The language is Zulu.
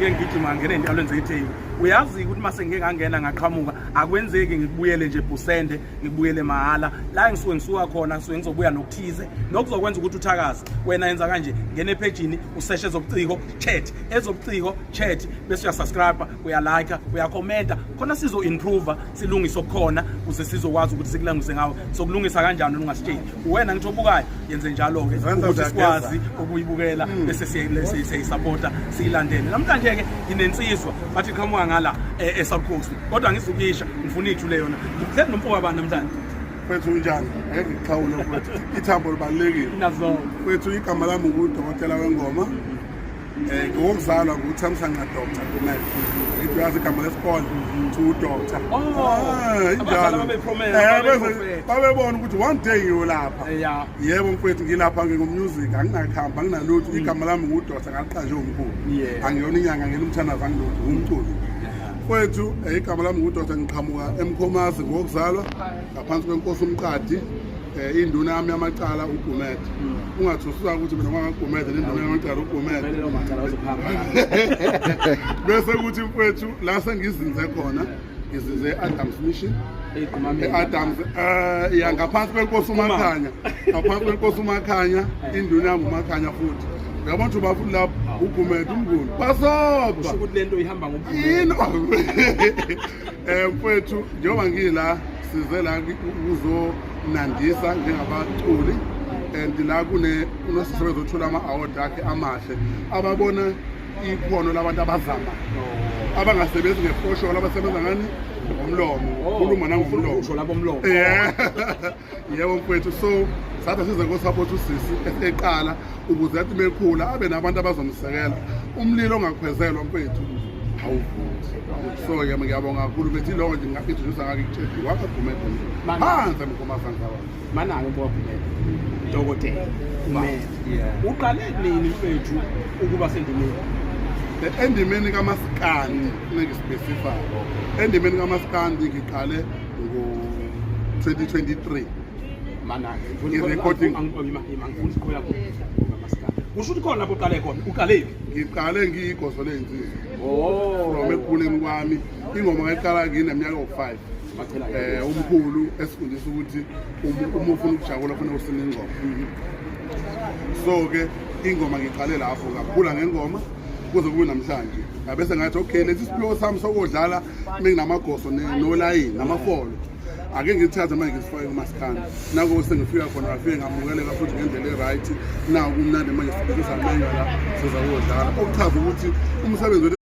Ngike ngigijima ngangena ey'ntalweni zetheku. Uyazi-ke ukuthi uma sengike ngangena ngaqhamuka akwenzeki ngikubuyele nje bhusende, ngikubuyele mahhala. La engisuke ngisuka khona ngisuke ngizobuya nokuthize nokuzokwenza ukuthi uthakaze. Wena yenza kanje, ngena ephejini useshe ezobuciko chat, ezobuciko chat bese uyasubscribe, uyalike, uyakhomenta khona sizo-improve silungise okukhona ukuze sizokwazi ukuthi sikulungise ngawe. Sokulungisa kanjani wena ungasitsheli? Uwena ngithi obukayo yenze njalo-ke Zenza ukuthi ziyageza. sikwazi ukuyibukela bese siyayisapota siyilandele. Namhlanje-ke nginensizwa bathi qhamuka ngala e-South Coast kodwa ngizukisha ngifuna ithule yona. Ngihleli nomfo kabani namhlanje? Mfethu unjani? Ngeke ngikuxhawule mfethu. Ithambo libalulekile. Nazo. Mfethu igama lami ngudokotela wengoma. Ngowokuzalwa nguThamsanqa Doctor Gumede. Ngithi uyazi igama lesikole to doctor. Oh, Ah, abazali injalo. babepromesa, babeprofetha. Babebona ukuthi one day ngiyolapha. Yeah. Yebo mfethu ngilapha ngingomusic anginakhamba anginalutho igama lami ngudoctor ngaliqanjwe umkhulu. Angiyona inyanga ngena umthandazo angilutho umculo. Mfethu igama lami ngudoctor ngiqhamuka eMkhomazi ngokuzalwa ngaphansi kwenkosi uMqadi. Induna yami yamacala uGumede. Ungathusuka ukuthi mina kwakaGumede nenduna yamacala uGumede. Vele lo macala uzokuhamba. Bese kuthi mfethu la sengizinze khona ngizinze e-Adams Mission. Eyigqumameni. E-Adams ya ngaphansi kwenkosi uMakhanya. Ngaphansi kwenkosi uMakhanya induna yami uMakhanya futhi. Uyabona ukuthi uba futhi lapho uGumede umnguni. Basobha. Kusho ukuthi lento ihamba ngomphumela. Yini? Mfethu njengoba ngila size la ukuzonandisa njengabaculi and la kune unosisi othola ama-award akhe amahle ababona ikhono labantu abazama abangasebenzi ngefosholo abasebenza ngani ngomlomo khuluma nangomlomo Usho labo mlomo. Yeah. Yebo mfethu so sathi size kosupport usisi eqala ukuze athi mekhula abe nabantu abazomsekela umlilo ongakhwezelwa mfethu awuvuthi. So yebo ngiyabonga kakhulu bethi lokho nje nginga-introduce ngake ngitshele wakaGumede phansi emkhomasanza wakhe. Manake mfo kaGumede. Dokotela Gumede. Yeah. Uqale nini mfethu ukuba sendimeni? Endimeni kaMaskandi ngispecify. Endimeni kaMaskandi ngiqale ngo-2023. Manake. I-recording. Angifuni siqhubeka kaMaskandi. Kusho ukuthi khona lapho uqale khona. Uqale phi? Ngiqale ngiyigoso leyinsizwa. Oh. From ekukhuleni kwami ingoma ngayiqala ngineminyaka ewu-5. Bacela Umkhulu esifundisa ukuthi uma ufuna ukujabula kufanele usine ingoma. So ke ingoma ngiqale lapho ngakhula ngengoma kuze kube namhlanje. Ngabese ngathi okay lesi siphiwo sami sokudlala menginamagoso nolayini namafolo. Ake ngithathe manje ngisifake kumaskandi. Nako sengifika khona ngafike ngamukeleka futhi ngendlela e-right. Naku kumnandi manje sibhekisa amenywa la siza kudlala. Okuchaza ukuthi umsebenzi wethu